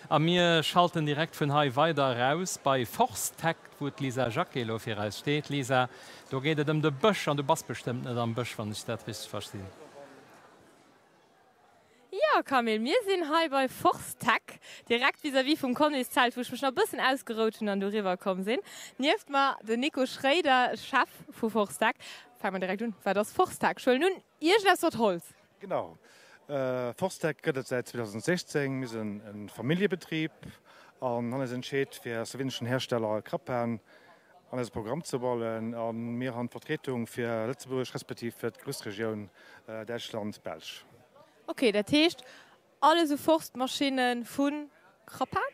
A mir schalten direkt vun hei weider eraus bei Forstec, wou d'Lisa Jacqué elo fir eis steet. Lisa, do geet et ëm de Bësch an du bass bestëmmt net am Bësch, wann ech dat richteg verstinn. Jo Camille, mir sinn hei bei Forstec, direkt vis-à-vis vum Conleyszelt, wou ech mech nach e bëssen ausgerout hunn an du eriwwer komm sinn. Nieft mer den Nico Schréider, Chef vu Forstec. Fänke mer direkt un, wat ass Forstec? Ech huelen un, iergendeppes mat Holz? Genau, Forstec gëtt et säit 2016. Mir sinn e Familljebetrib an hunn eis entscheet fir sloweneschen Hersteller Krpan an eise Programm ze huelen. A mir han d'Vertretung fir Lëtzebuerg respektiv fir d'Groussregioun Däitschland, Belsch. Ok, dat heescht Alles u Forstmaschinne vu Krappan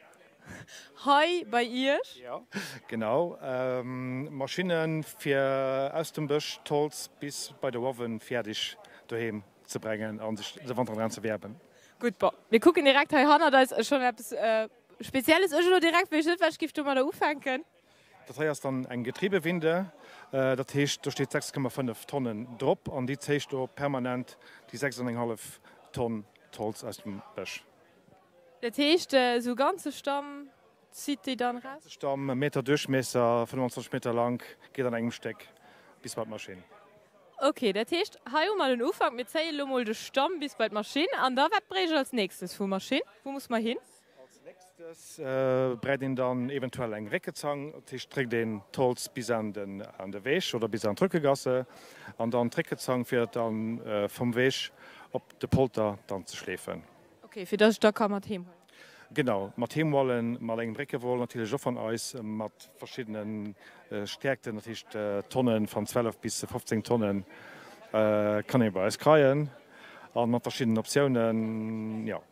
hei bei Iech? Jo, genau. Maschinne fir aus dem Bësch d'Holz bis bei de Oven fäerdeg doheem ze brengen a sech de Wanter dran ze wäermen. Gutt, bon, mir kucken direkt hei hannert eis. Schonn eppes Spezielles. Ech elo direkt wéisst net, wat ech giff domadder ufänken. Dat hei ass dann eng Getriebewinde, dat heescht do steet 6,5 Tonnen drop an déi zéicht do permanent déi 6 an eng hallef Tonn d'Holz aus dem Bësch. Dat heescht esou e ganze Stamm zitt déi dann eraus? E ganze Stamm, Meter Duerchmiesser, 25 Meter lank, geet an engem Stéck bis bei d'Maschinn. Ok, dat heescht hei hu mer den Ufank, mir zéien elo mol de Stamm bis bei d'Maschinn an da wat bréich ech als nächstes vu Maschinn? Wou muss mer hin? Als nächstes bräit een dann eventuell eng Réckezang, dat heescht dréckt een d'Holz bis an de Weg oder bis an d'Rückegasse an dann d'Réckezang fir et dann vum Weg op de Polter dann ze schleefen. Ok, fir dass ech da ka mat heem huelen. Genau, mat heem hualen, mat engem Réckewol natierlech och van eis, mat verschiddenen Stäerkten, dat heescht Tonnen van 12 bis 15 Tonnen kann ee bei eis kreien an mat verschiddenen Optiounen, jo.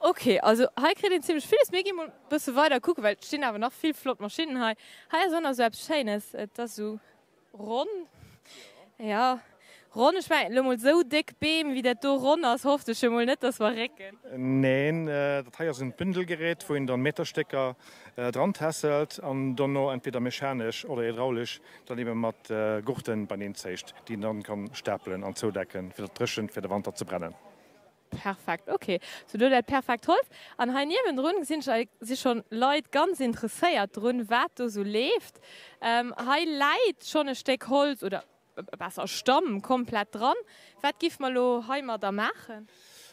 Ok, also hei kritt een zimlech villes. Mir gi mol bësse weider kucken, well et stinn awer nach vill flott Maschinnen hei. Hei ass och nach esou eppes Schéines, et ass esou ronn, jo ronn. Ech mengen elo mol esou déck Beem wéi dat do ronn ass, hofft ech jo mol net, dass mer récken. Neen, dat hei ass en Bündelgerät, wou een dann Meterstécker dran tässelt an dono entweder mechanesch oder hydraulesch dann eben mat Gurten beineen zéicht, déi een dann kann stapelen an zoudecken, fir dat dréchent fir de Wanter ze brennen. Perfekt, ok. Sou do dat perfekt Holz. An hei niewendrun gesinn ech, hei si schonn Leit ganz interesséiert drun, wat do sou leeft. Hei läit schonn e Stéck Holz oder besser Stamm komplett dran. Wat giff mer elo heimadder maachen?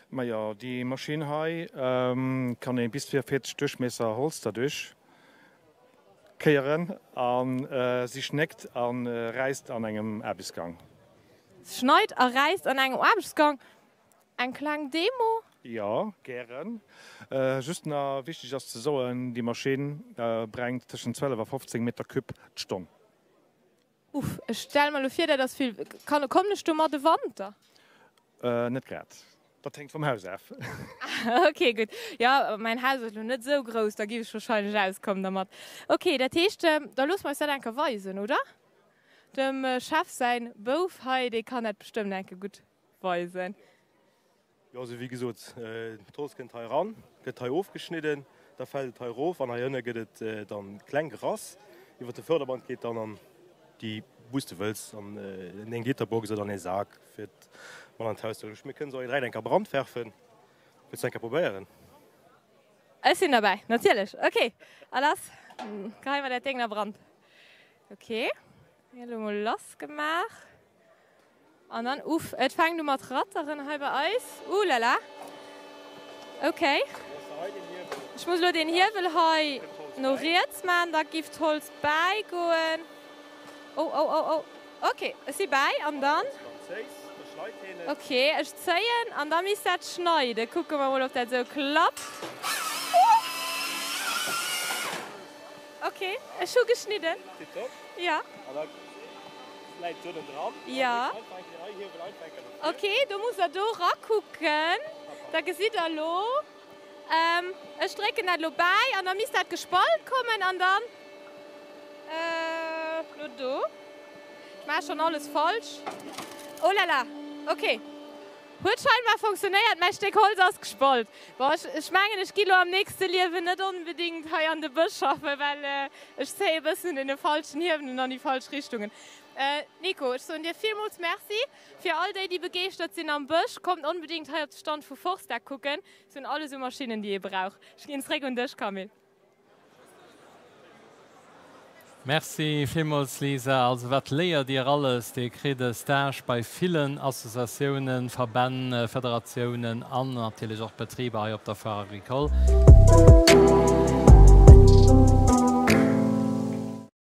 Majo, déi Maschinn hei kann ee bis 44 Duerchmiesser Holz derduerch kéieren a si schnéckt a räisst an engem Aarbechtsgang. Schneit a räisst an engem Aarbechtsgang. Eng kleng Demo? Jo, gären. Just na wichteg ass ze soen, déi Maschinn brengt tëschent 12 a 15 Meter Cube d'Stonn. Uff, ech stelle mer elo vir, dat ass vill. Kann, kommen ech do mat e Wanter? Net grad. Dat hänkt vum Haus af. Ok, gutt. Jo, mäin Haus ass elo net esou grouss, da giff ech wahrscheinlech auskommen dermat. Ok, dat heescht, da loosse mer eis dat eng Kéier weisen, oder? Dem Chef säin Bouf hei, dee kann dat bestëmmt eng Kéier gutt weisen. Jo, also wéi gesot, d'Holz kënnt hei eran, gëtt hei ofgeschnidden, da fält et hei erof an hei ënne gëtt et dann kleng gerass. Iwwer de Förderband geet dann an déi, wou s de wëlls, an eng Gitterbox oder an ee Sak, fir et mat an d'Haus ze huelen. Mir kënnen se och direkt eng Kéier brandwerfen. Wëlls de eng Kéier probéieren? Ech sinn derbäi, natierlech. Ok, a lass, geheie mer dat Déng a Brand. Ok, elo mol lass gemaach. An dann, uff, et fänkt u mat ratteren hei bei eis. Ouh là là. Ok. Ech muss elo deen Hiewel hei no riets maachen, da giff d'Holz bäigoen. Oh, oh, oh, oh. Ok, ech si bäi. An dann? Ok, ech zéien an da misst dat schneiden. Kucke mer mol, ob dat esou klappt. Ok, ech hu geschnidden. Jo. Jo. Ok, do musst der do rakucken. Da gesitt der elo. Ech drécken dat elo bäi an da misst dat gespalt kommen an dann elo do. Ech maache schonn alles falsch. Oh là là. Ok. Huet scheinbar funktionéiert, mäi Stéck Holz ass gespalt. Bon, ech mengen ech gi lo am nächste Liewen net onbedingt hei an de Bësch schaffen, well ech zéie bëssen den falschen Hiewelen an déi falsch Richtungen. Nico, ech soen dir villmools Merci. Fir all déi, déi begeeschtert sinn am Bësch, kommt onbedéngt hei op de Stand vu Forstec kucken. Se hunn alles u Maschinnen, déi ee brauch. Ech ginn zréck un dech, Camille. Merci villmools Lisa. Also wat léiert Dir alles? Dir kritt e Stage bei villen Associatiounen, Verbänn, Federatiounen an natierlech och Betriber hei op der Foire Agricole.